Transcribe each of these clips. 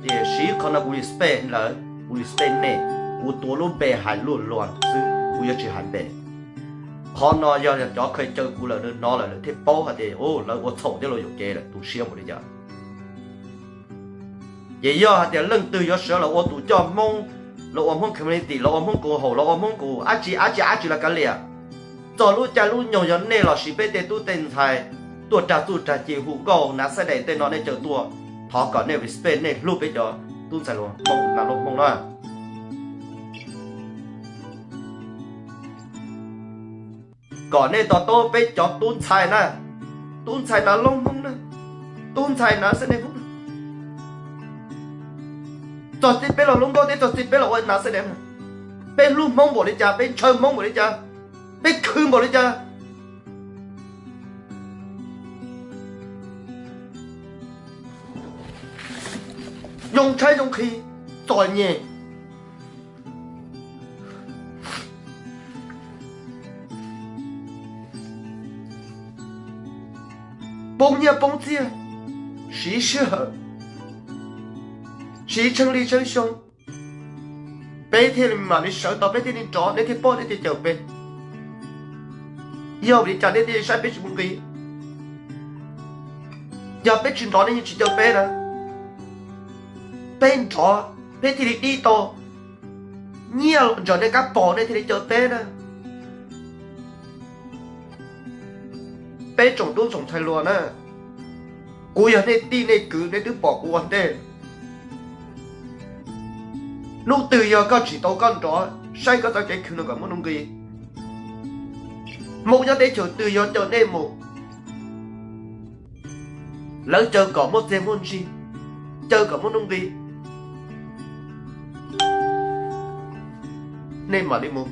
Tiam sis qhov no kuv respect lawv, kuv respect nej, kuv tuav lub npe hais luag luag xwb, kuv yuav tsis hais npe. Qhov no yog cov khaws caw kuv lawm, lawv hnov lawm lawv thiaj paub hais tias lawv ua txhaum thiab lawv yuam kev lawm, tu siab npaum li cas. Ces yog hais tias leej twg yuav sawv los ua tus coj Hmoob, los ua Hmoob community, los ua Hmoob koom haum, los ua Hmoob koom dab tsi dab tsi dab tsi los kav liam, txog lub caij lub nyoog yog nej los sis peb tej tub tej ntxhais tuaj rag txuj rag ci hu nkauj hnav xab dais tej no nej caw tuaj, thov kom nej respect, nej hlub peb cov tub ntxhais hluas Hmoob na, lub Hmoob na. Kom nej to taub peb cov tub ntxhais na, tub ntxhais na, lub Hmoob na, tub ntxhais na, xab dais Hmoob na. Txog txij peb los hlub nkauj thiab txog txij peb los ua na xab dais na, peb hlub Hmoob npaum li cas, peb ntshaw Hmoob npaum li cas, peb khwv npaum li cas, yoo tshaib yoo qhi, txom nyem, poob nyiaj poob txiaj, siv sij hawm, siv tsheej li tsheej xyoo, peb thiaj li mam li sawv tau, peb thiaj li nrov, nej thiaj paub, nej thiaj caw peb. Yog vim li cas nej thiaj saib peb tsis muaj nqis? Yog peb tsis nrov nej yeej tsis caw peb na. Peb nrov, peb thiaj li dib tau nyiaj los ntawm nej kab paus, nej thiaj li caw peb na. Peb tsoom tub tsoom ntxhais hluas na, kuv yog nej tij nej kwv, nej twb pom kuv ua ntej. Hnub twg yog koj tsis tau koj nrov, saib koj txoj kev khwv no kom muaj nuj nqis. Hmoob nyob teb chaws twg yog caw nej mus, lawv caw kom muaj txiaj muaj ntsig, caw kom muaj nuj nqis, nej mam li mus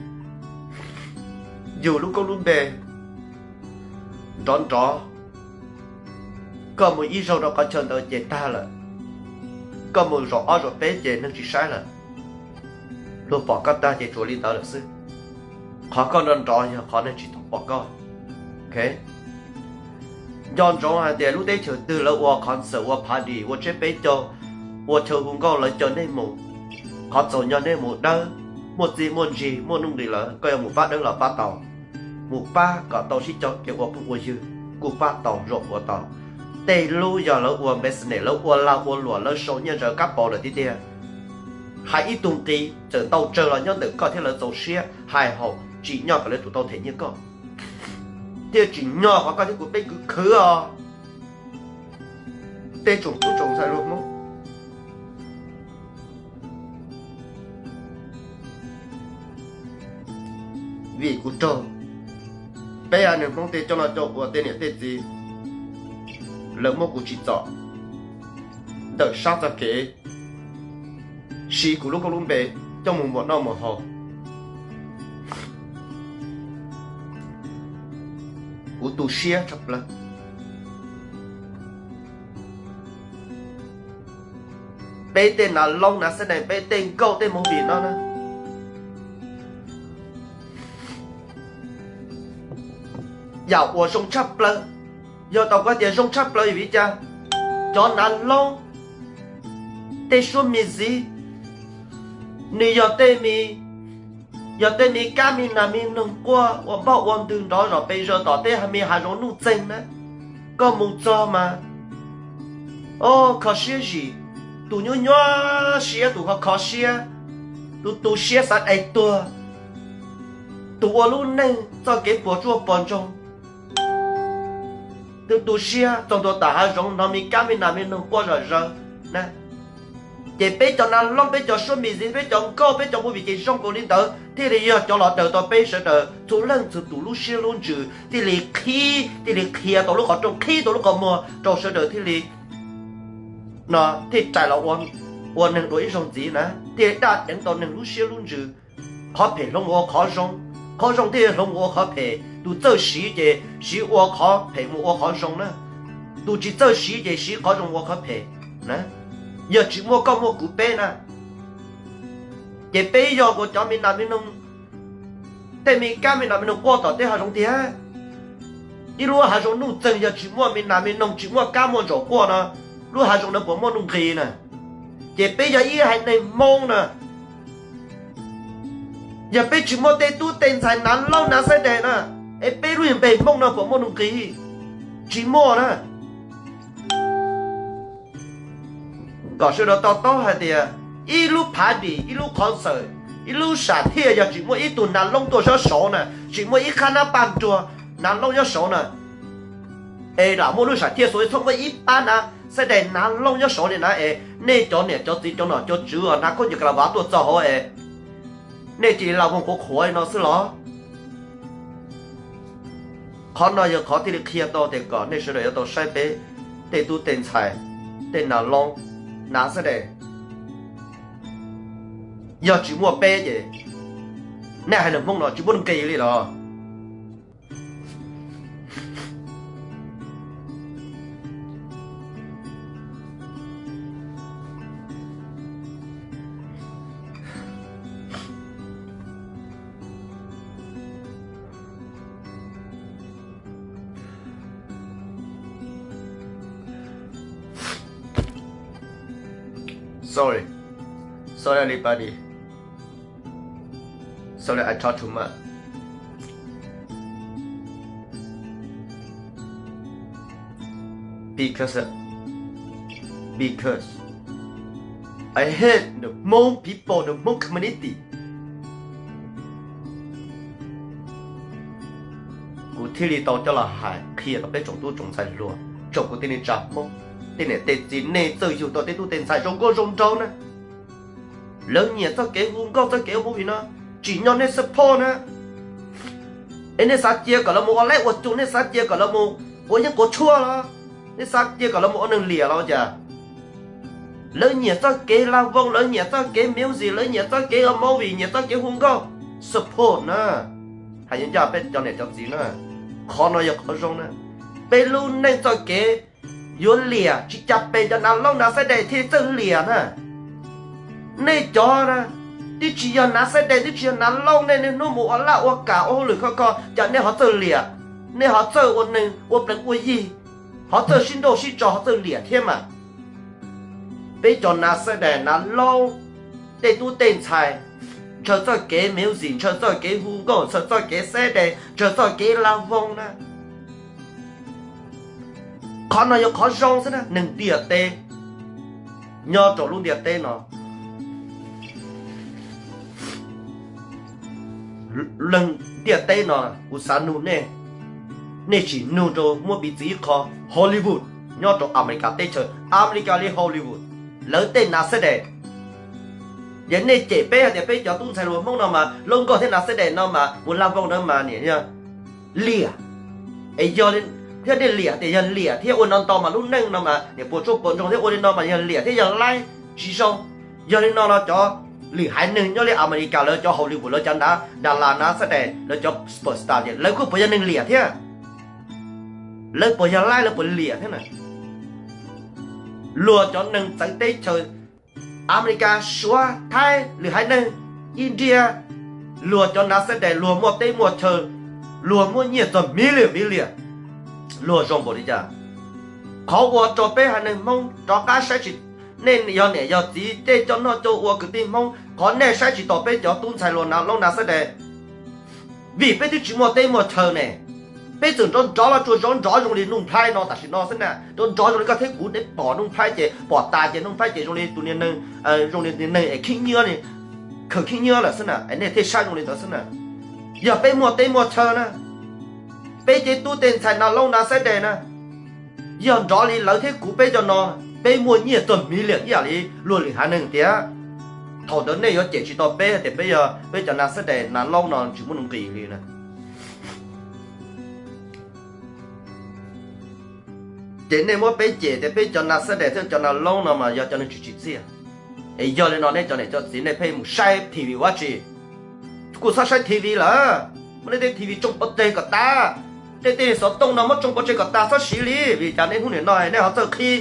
yug lub koob lub npe nrov nrov. Koj mus ib zaug rau qhov chaw ntawd ces tag lawm, koj mus zaum ob zaum peb ces neeg tsis saib lawm, luag pom koj tag ces tsuas li ntawd lawm xwb. Qhov koj nrov nrov yog qhov neeg tsis tau pom koj. Nco ntsoov hais tias lub teb chaws twg lawv ua concert, ua party, ua tsiab peb caug, ua chaw hu nkauj, lawv caw nej mus, qhov txaus ntshai nej mus dawb, muaj txiaj muaj ntsig, muaj nuj nqis lawm, koj yuav mus pab dawb los pab tau, mus pab kom tau sib caum ces ua phooj ua ywg kuj pab tau, zaum ua tau. Tej lub yog lawv ua business, lawv ua lag ua luam, lawv sau nyiaj ntawv kab paus lawm tiag tiag. Hais ib tug nqi txawm ntau tsawg los nyob ntawm koj thiab lawv txaus siab hais haum, tsim nyog kom lawv tsum tau them nyiaj koj, thiaj tsim nyog qhov koj thiab kuv peb kwv khwv os. Tej tsoom tub tsoom ntxhais hluas Hmoob, vim kuv raug peb haiv neeg Hmoob tej coj noj coj ua, tej niam tej txiv, lawv muab kuv tsim txom ntawm sab txoj kev siv kuv lub koob lub npe coj mus muam noj muam haus. Kuv tu siab tshaj plaws. Peb tej nav loob nav xab dais, peb tej nkauj tej movie no na, yam uas zoo tshaj plaws, yog tau kuv tias zoo tshaj plaws vim li cas? Cov nav loob, tej suab me ntxiv, nws yog tej me, yog tej me kab me nas me noog quaj ua npauj ua ntwg nrov zom pes zaws tom tej me hav zoov nuj txeeg na. Koj mus txog mas, o, kho siab zim. Tus nyuaj nyuaj siab, tus kho kho siab, tus tu siab xav dai tuag, tus ua lub neej txoj kev puas tsuaj puas ntsoog, tus tu siab txog ntua tom hav zoov hnov me kab me nas me noog quaj zom zaws na. Ces peb cov nav loob, peb cov suab me ntxiv, peb cov nkauj, peb cov movie ces zoo nkaus li ntawd thiaj li yog cov los daws tau peb sawv daws txhua leej txhua tus lub siab lub ntsws, thiaj li qhib, thiaj li qhia tau lub qhov rooj, qhib tau lub qhov muag rau sawv daws thiaj li, no, thiaj rais los ua neeg dua ib zaug ntxiv na, thiaj li daj deev tau neeg lub siab lub ntsws. Qhov phem hloov mus ua qhov zoo, qhov zoo thiaj hloov mus ua qhov phem. Tus txawj siv ces siv ua qhov phem mus ua qhov zoo na, tus tsis txawj siv ces siv qhov zoo ua qhov phem na. Yog tsis muaj koj muaj kuv peb na, ces peb yog ua cov me nas me noog, tej me kab me nas me noog quaj tom tej hav zoov tiag. Ib lub hav zoov nuj txeeg yog tsis muaj me nas me noog, tsis muaj kab muaj ntsaum quaj no, lub hav zoov no puas muaj nuj nqis na? Ces peb yog ib haiv neeg Hmoob na, yog peb tsis muaj tej tub tej ntxhais Nav Loob Nav Xab Dais na, es peb lub npe Hmoob no puas muaj nuj nqis? Tsis muaj na. Kom sawv daws to taub hais tias ib lub party, ib lub concert, ib lub sam thiaj yog tsis muaj ib tug Nav Loob tuaj nyob saud na, tsis muaj ib qhab nab paj nruag Nav Loob nyob saud na, es lam muaj lub sam thiaj xuas txhob muaj ib pab Nav Xab Dais Nav Loob nyob saud li na, es nej cov niam cov txiv cov nom cov tswv uas hnav khaub ncaws ka la vav tuaj txog hauv es nej cia li la voog qhuav qhuav li no xwb los? Qhov no yog qhov thiaj li qhia tau tias kom nej sawv daws yuav tau saib peb tej tub tej ntxhais, tej Nav Loob Nav Xab Dais. Yog tsis muaj peb ces nej haiv neeg Hmoob no tsis muaj nuj nqis li los? Sorry, sorry everybody. Sorry, I talk too much. Because, because I hate the Hmong people, the Hmong community. Kuv thiaj li tau coj los hais qhia rau peb tsoom tub tsoom ntxhais hluas, tsoom kwv tij neej tsa Hmoob, tej niam tej txiv, nej txawj yug tau tej tub tej ntxhais zoo nkauj zoo nraug na, lawv nyiam txoj kev hu nkauj txoj kev ua movie no, tsim nyog nej support na. Es nej xav cia kom lawv mus ua laib ua cug, nej xav cia kom lawv mus ua yeeb quav tshuaj los, nej xav cia kom lawv mus ua neeg liam los cas? Lawv nyiam txoj kev la voog, lawv nyiam txoj kev music, lawv nyiam txoj kev ua movie, nyiam txoj kev hu nkauj, support na. Hais yuav ncaj peb cov niam cov txiv na, qhov no yog qhov zoo na. Peb lub neej txoj kev yuav liam tsis cas pes cov Nav Loob Nav Xab Dais thiaj txawj liam na. Nej cov na, twb tsis yog Nav Xab Dais, twb tsis yog Nav Loob, nej niaj hnub mus ua laj ua kam ua hauj lwm khov kho, cas nej ho txawj liam, nej ho txawj ua neeg ua plees ua yig, ho txawj sib nrauj sib tso, ho txawj liam thiab mas. Peb cov Nav Xab Dais Nav Loob, tej tub tej ntxhais, ntshaw txoj kev music, ntshaw txoj kev hu nkauj, ntshaw txoj kev Xab Dais, ntshaw txoj kev la voog na. Qhov no yog qhov zoo xwb na, neeg ntiaj teb nyob rau lub ntiaj teb no. Leej ntiaj teb no kuv xav nug nej, nej tsis nug rau muab piv txwv ib qho Hollywood nyob rau Amelikas teb chaws, Amelikas li Hollywood, lawv tej Nav Xab Dais. Yog nej cem peb hais tias peb cov tub ntxhais hluas Hmoob no mas lub nkauj thiab Nav Xab Dais no mas mus la voog ntawd mas niam yog liam. Es yog thiab nej liam tias yog liam thiab ua no nto mas lub neej no mas niam puas tsuaj puas ntsoog thiab ua li no mas yog liam thiab yog laib tsis zoo. Yog li no los cov lwm haiv neeg nyob li Amelikas lawv cov Hollywood lawv cov Nav Das Las Nav Xab Dais lawv cov superstar tias lawv kuj puas yog neeg liam thiab? Lawv puas yog laib lawv puas liam thiab na? Luag cov neeg txawv teb chaws Amelikas, Suav, Thaib, lwm haiv neeg, India, luag cov Nav Xab Dais luag muaj teb muaj chaw, luag muaj nyiaj txog million million, luag zoo npaum li cas? Qhov uas rau peb haiv neeg Hmoob rov qab saib tsis, nej yog niam yog txiv tej coj noj coj ua kwv tij Hmoob, qhov nej saib tsis taus peb cov tub ntxhais hluas Nav Loob Nav Xab Dais, vim peb twb tsis muaj teb muaj chaw ne. Peb txawm nrov nrov los tsuas nrov nrov zoo li Nuj Nplhaib no tam sim no xwb na, nrov nrov zoo li koj thiab kuv, nej pom Nuj Nplhaib ces pom tas ces Nuj Nplhaib ces zoo li tus niag neeg, zoo li niag neeg es khib nyiab, khaws khib nyiab lawm xwb na, es nej thiaj saib zoo li ntawd xwb na. Yog peb muaj teb muaj chaw na, peb tej tub tej ntxhais Nav Loob Nav Xab Dais na, yog nrov li lawv thiab kuv peb cov no, peb muaj nyiaj txog million ib yam li luag lwm haiv neeg tiag. Thaum ntawd nej yuav cem tsis tau peb tias peb yog peb cov Nav Xab Dais Nav Loob no tsis muaj nuj nqis li na. Ces nej muab peb cem tias peb cov Nav Xab Dais thiab cov Nav Loob no mas yog cov neeg tsis tsim txiaj. Es yog li no nej cov niam cov txiv nej pheej mus saib T V ua tsi? Kuj txhob saib T V lawm, muab nej tej T V tsoo pov tseg kom tas. Tej tej xov tooj no muab tsoo pov tseg kom tas, txhob siv li, vim cas nej hnub nim no nej ho txawj qhib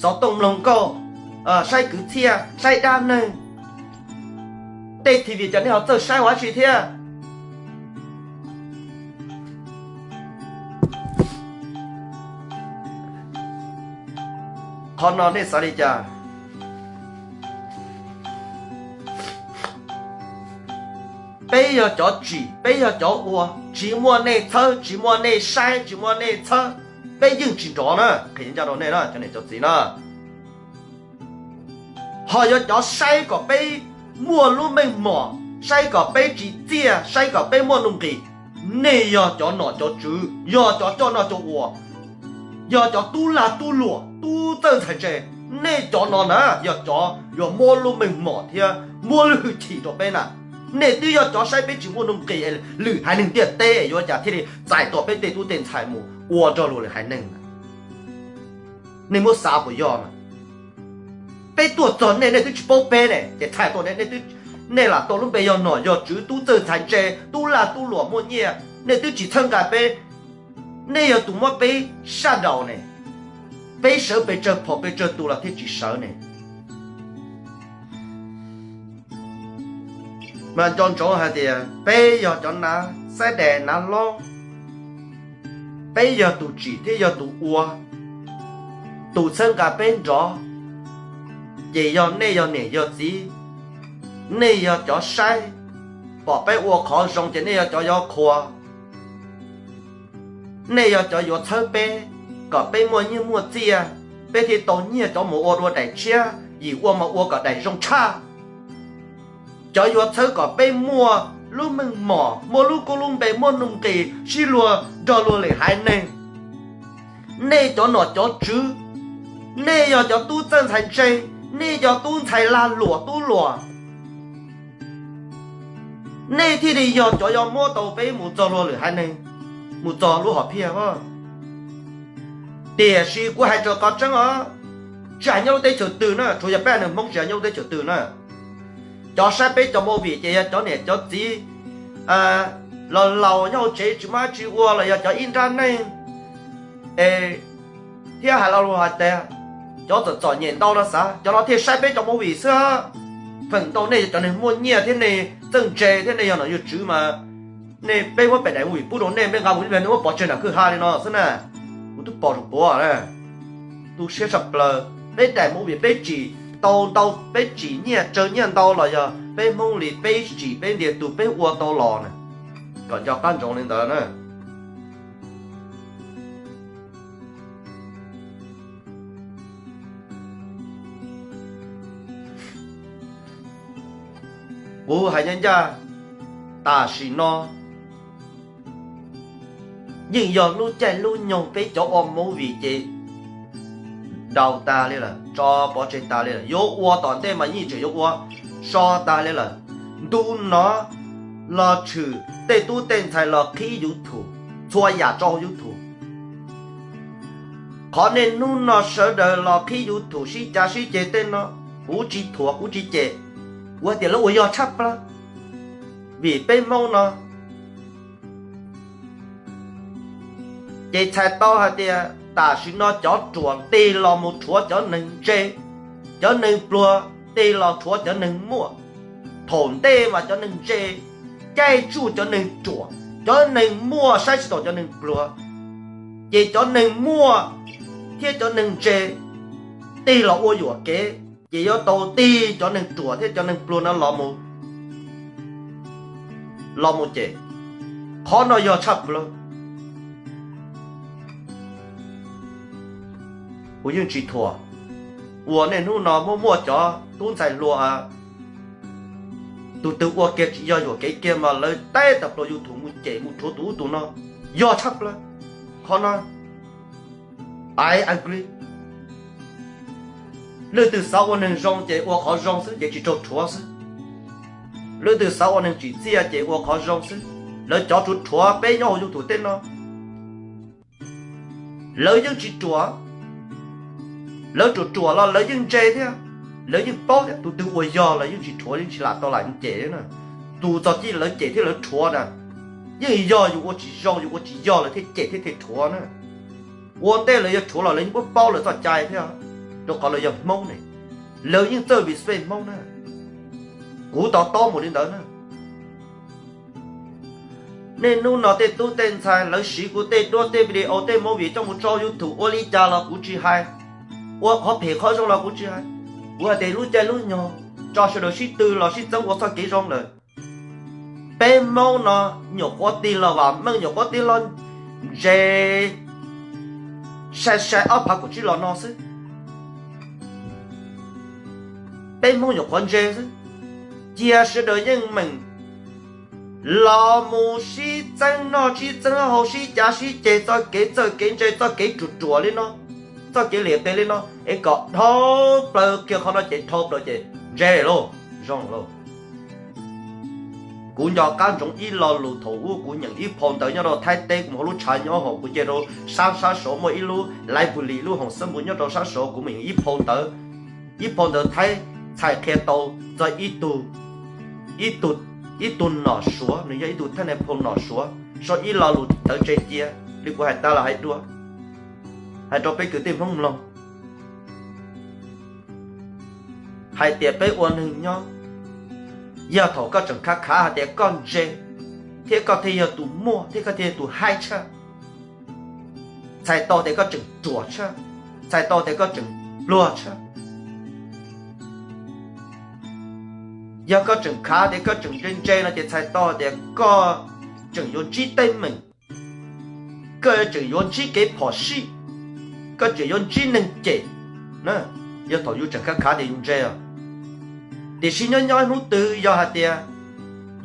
xov tooj mloog nkauj, saib kwv txhiaj, saib dab neeg. Tej T V cas nej ho txawj saib ua tsi thiab? Qhov no nej xav li cas? yog cov tsim, peb yog cov ua. Tsis muaj nej txhawb, tsis muaj nej saib, tsis muaj nej txhawb, peb yeej tsis nrov na, qhia ncaj rau nej na cov niam cov txiv na. Ho yog cov saib kom peb muaj lub meej mom, saib kom peb tsis txiaj, saib kom peb muaj nuj nqis, nej yog cov nom cov tswv, yog cov coj noj coj ua, yog cov tub lag tub luam tub txawj ntxhais ntse. Nej cov no na yog cov yuav muab lub meej mom thiab muab lub hwj chim rau peb na. Nej twb yog cov saib peb tsis muaj nuj nqis, lwm haiv neeg ntiaj teb yuav cas thiaj li txais tau peb tej tub tej ntxhais mus ua nrog luag lwm haiv neeg. Nej muab xav puas yog na? Peb tuaj txog nej, nej twb tsis paub peb ne, ces txhais tau nej, nej lam tau lub npe yog nom yog tswv, tub txawj ntxhais ntse, tub lag tub luam muaj nyiaj, nej twb tsis txhawb nqa peb. Nej yog tus muab peb sab daus ne, peb sawv pes tsawg phaum pes tsawg tus los thiaj tsis sawv ne. Mas nco ntsoov hais tias peb yog cov nav xaib daim nav lob, peb yog tus tsim thiab yog tus ua, tus txhawb nqa peb nrov, ces yog nej yog niam yog txiv, nej yog cov saib, pom peb ua qhov zoo ces nej yog cov yuav qhuas. Nej yog cov yuav txhawb peb, kom peb muaj nyiaj muaj txiaj, peb thiaj tau nyiaj coj mus ua dua daim tshiab, yim ua mas ua kom daim zoo tshaj. Cov yuav txhawb kom peb muaj lub meej mom, muaj lub koob lub npe, muaj nuj nqis sib luag nrog luag lwm haiv neeg. Nej cov nom cov tswv, nej yog cov tub txawj ntxhais ntse, nej cov tub ntxhais lag luam tub luam, nej thiaj li yog cov yuav muab tau peb mus txog luag lwm haiv neeg, mus txog lub hom phiaj. Tiam sis kuv hais raws qhov tseeb os, tsis hais nyob lub teb chaws twg na, tsuas yog peb neeg Hmoob, tsis hais nyob lub teb chaws twg na. Cov saib peb cov movie ces yog cov niam cov txiv laus laus nyob hauv tsev tsis muaj dab tsi ua los yog cov ib nrab neej es thiab hais lo lus hais tias cov txom txom nyem ntau no xav, cov no thiaj saib peb cov movie xwb. Feem ntau nej yog cov neeg muaj nyiaj thiab nej txawj ntse thiab nej yog nom yog tswv mas nej, peb muab pem daim movie pub rau nej, peb nqa mus ib pliag nej muab pov tseg nram kwj ha li no xwb na. Kuv twb pom rau puav na. Tu siab tshaj plaws, peb daim movie peb tsim tau ntau, peb tsim nyiaj tsawg nyiaj ntau los yog peb Hmoob li peb tsim peb ntiag tug peb ua tau los na. Kom nco qab ntsoov li ntawd na. Kuv hais ncaj ncaj, tam sim no yeej yog lub caij lub nyoog peb cov ua movie ces daus tag li lawm, tso pov tseg tag li lawm, yuav ua tom ntej mas yeej tseem yuav ua so tag li lawm. Ntu no los tshwm tej tub tej ntxhais los qhib YouTube, txhua yam tso hauv YouTube. Qhov niaj hnub no sawv daws los qhib YouTube sib cav sib ceg tej no, kuv tsis thuam kuv tsis cem, kuv hais tias lawv ua yog tshaj plaws. Vim peb Hmoob no ces txhais tau hais tias tam sim no cov ruam tig los mus rhuav cov neeg ntse, cov neeg pluag tig los rhuav cov neeg muaj. Thaum ntej mas cov neeg ntse caij tsuj cov neeg ruam, cov neeg muaj saib tsis taus cov neeg pluag, ces cov neeg muaj thiab cov neeg ntse tig los ua yuam kev, ces yuav tau tig cov neeg ruam thiab cov neeg pluag no los mus cem. Qhov no yog tshaj plaws. Kuv yeej tsis thuam. Uas niaj hnub no muaj muaj cov tub ntxhais hluas, tus twg ua kiag tsis yog yuam kev kiag mas lawv teb tag plaws YouTube mus cem mus rhuav tus ub tus no, yog tshaj plaws. Qhov no, I agree. Leej twg xav ua neeg zoo ces ua qhov zoo xwb ces tsis raug rhuav xwb. Leej twg xav ua neeg tsim txiaj ces ua qhov zoo xwb. Lawv cov rhuav rhuav peb nyob hauv YouTube tej no, lawv yeej tsis ruam. Lawv ruam ruam los lawv yeej ntse thiab, lawv yeej paub thiab, tus twg ua yog lawv yeej tsis rhuav, yeej tsis lam tau lam cem na. Tus txog cij lawv cem thiab lawv rhuav na, yeej yog yus ua tsis zoo yus ua tsis yog lawv thiaj cem thiab thiaj rhuav na. Ua ntej lawv yuav rhuav los lawv yeej paub paub lawv txoj cai thiab, rau qhov lawv yog Hmoob ne, lawv yeej txawj vim fej Hmoob na. Kuv to taub mus li ntawd na. Niaj hnub no tej tub tej ntxhais lawv siv kuv tej duab tej video tej movie coj mus tso YouTube ua li cas los kuv tsis hais, ua qhov phem qhov zoo los kuv tsis hais. Kuv hais tias lub caij lub nyoog tso sawv daws sib tw los sib txeeb ua txoj kev zoo lawm. Peb Hmoob no nyuam qhuav tig los vam meej, nyuam qhuav tig los ntse sai sai ob phav kaum tsib los no xwb. Peb Hmoob nyuam qhuav ntse xwb, cia sawv daws yeej meem los mus sib txeeb noj sib txeeb haus, sib cav sib ceg txoj kev txawj kev ntse, txoj kev ruam ruam li no, txoj kev liam tes li no es kom dhau plaws kiag qhov no ces dhau plaws ces ntse lauj, zoo lauj. Kuv nco qab ntsoov ib lo lus thaum ub kuv nyeem ib phau ntawv nyob rau Thaib teb, kuv mus hauv lub tshav nyob hauv, kuv cia rau sab sab saud muaj ib lub library, lub hoos xab npus nyob rau sab saud, kuv mus nyeem ib phau ntawv, ib phau ntawv Thaib txhais qhia tau txog ib tug, ib tug, ib tug nom Suav, nws yog ib tug thawj nais phoo nom Suav, sau ib lo lus tawv tseg cia li kuv hais tas los hais dua, hais rau peb kwv tij Hmoob mloog hais tias peb ua neeg nyob, yog thaum koj tseem khav khav hais tias koj ntse, thiab koj thiaj yog tus muaj, thiab koj thiaj yog tus haib tshaj, txhais tau tias koj tseem ruam tshaj, txhais tau tias koj tseem pluag tshaj. Yog koj tseem khav tias koj tseem ntse ntse no ces txhais tau tias koj tseem yuav ntsib teeb meem, koj tseem yuav ntsib kev phom sij, koj tseem yuav ntsib neeg cem. Yog thaum yus tseem khav khav tias yus ntse os. Tiam sis nyob nyob hnub twg yog hais tias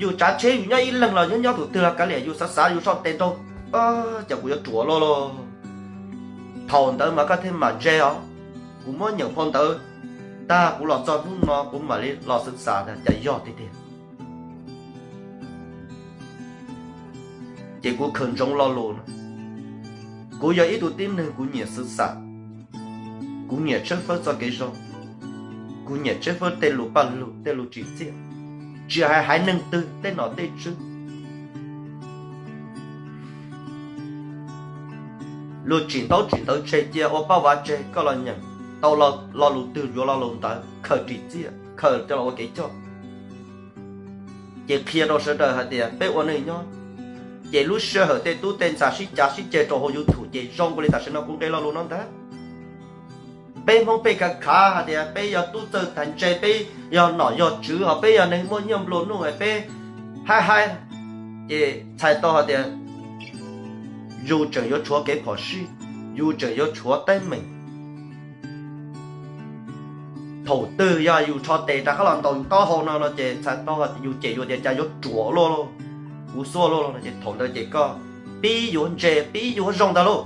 yus tsav tsheb yus nyob ib leeg los nyob nyob tus twg los kav liam yus xav xav yus soj tes nrau, cas kuv yuav ruam luaj lauj. Thaum ntawd mas koj thiaj mam ntse os. Kuv muab nyeem phau ntawv tag kuv los txog hnub no kuv mam li los xav xav tias cas yog tiag tiag. Ces kuv khaws ntsoov lo lus no, kuv yog ib tug tib neeg kuv nyiam xav xav, kuv nyiam tshawb fawb txoj kev zoo, kuv nyiam tshawb fawb tej lus paj lug tej lus tsim txiaj, tsis hais haiv neeg twg tej nom tej tswv. Lus tsim ntaub tsim ntawv tseg cia ua paj vav tseg, koj los nyeem tau lo lus twg yuav lo lus ntawd khaws ris txiaj khaws coj los ua kev coj. Ces qhia rau sawv daws hais tias peb ua neej nyob, ces lub sij hawm tej tub tej ntxhais sib cav sib ceg rau hauv YouTube ces zoo nkaus li tam sim no kuv nqe lo lus no ntag. Peb Hmoob peb khav khav hais tias peb yog tub txawj tag ntse, peb yog nom yog tswv, ho peb yog neeg muaj nyiaj nplua nuj es peb haib haib, ces txhais tau hais tias yus tseem yuav tshuav kev phom sij, yus tseem yuav tshuav teeb meem. Thaum twg yog yus rho tes rov qab los ntaus yus taub hau no no ces txhais tau yus cem yus tias cas yuav ruam luaj, kuv xuaj luaj no ces thaum ntawd ces koj pib yuav ntse pib yuav zoo ntag lauj.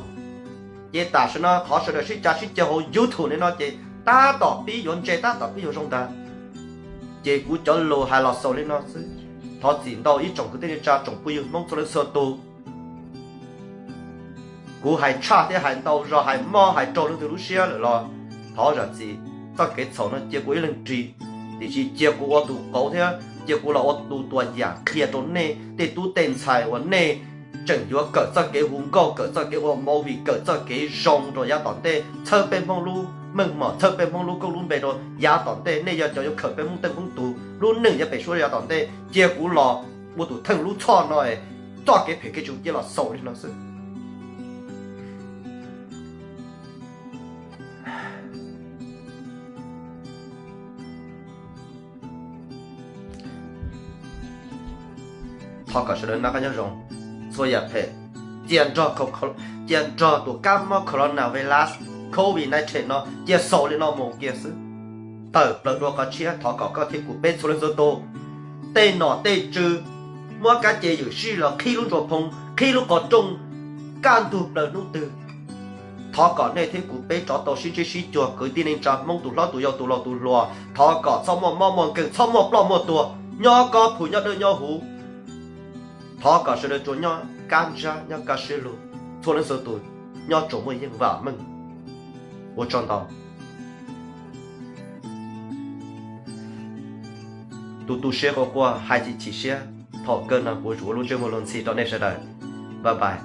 Ces tam sim no qhov sawv daws sib cav sib ceg hauv YouTube li no ces tab tom pib yuav ntse tab tom pib yuav zoo ntag. Ces kuv cov lus hais los xaus li no xwb. Thov txim ntau ib tsoom kwv tij neej tsa tsoom phooj ywg Hmoob txhua leej txhua tus. Kuv hais tshaj thiab hais ntau zog hais mob hais raug leej twg lub siab lawm los thov zam txim. Txoj kev txhaum no cia kuv ib leeg ris, tiam sis cia kuv ua tus qauv thiab cia kuv los ua tus tuam yam qhia rau nej tej tub tej ntxhais uas nej tseem yuav kawm txoj kev hu nkauj, kawm txoj kev ua movie, kawm txoj kev zoo rau yav tom ntej, txhawb peb Hmoob lub meej mom, txhawb peb Hmoob lub koob lub npe rau yav tom ntej. Nej yog cov yuav khaws peb Hmoob teej Hmoob tus lub neej yav pem suab yav tom ntej, cia kuv los ua tus theej lub txhoj no es txoj kev phem kev ntshua cia los xaus li no xwb. Thov kom sawv daws noj qab nyob zoo, txhua yam phem cia nrog, cia nrog tus kab mob coronavirus covid nineteen no cia xaus li no mus kiag xwb. Tawm plaws dua qhov tshiab, thov kom koj thiab kuv peb txhua leej txhua tus, tej nom tej tswv muab kab ce ywm sij los qhib lub ntsua phoo, qhib lub qhov rooj, kaj ntug plaws hnub twg. Thov kom nej thiab kuv peb rov tau sib ntsib sib cuag kwv tij neej tsa Hmoob tus hlob tus yau tus laus tus hluas. Thov kom txhob muaj mob muaj nkeeg, txhob muaj ploj muaj tuag, nyob kob phu nyob dawb nyob huv. Thov kom sawv daws tsuas nyob kaj ntsab nyob kaj siab lug, txhua leej txhua tus nyob tsuas muaj yeej vam meej. Ua tsaug ntau. Tus tu siab quaj quaj hais chim chim siab, thaum kawg no kuv yuav ua lub ntsej muag luag ntxhi rau nej sawv daws. Bye bye.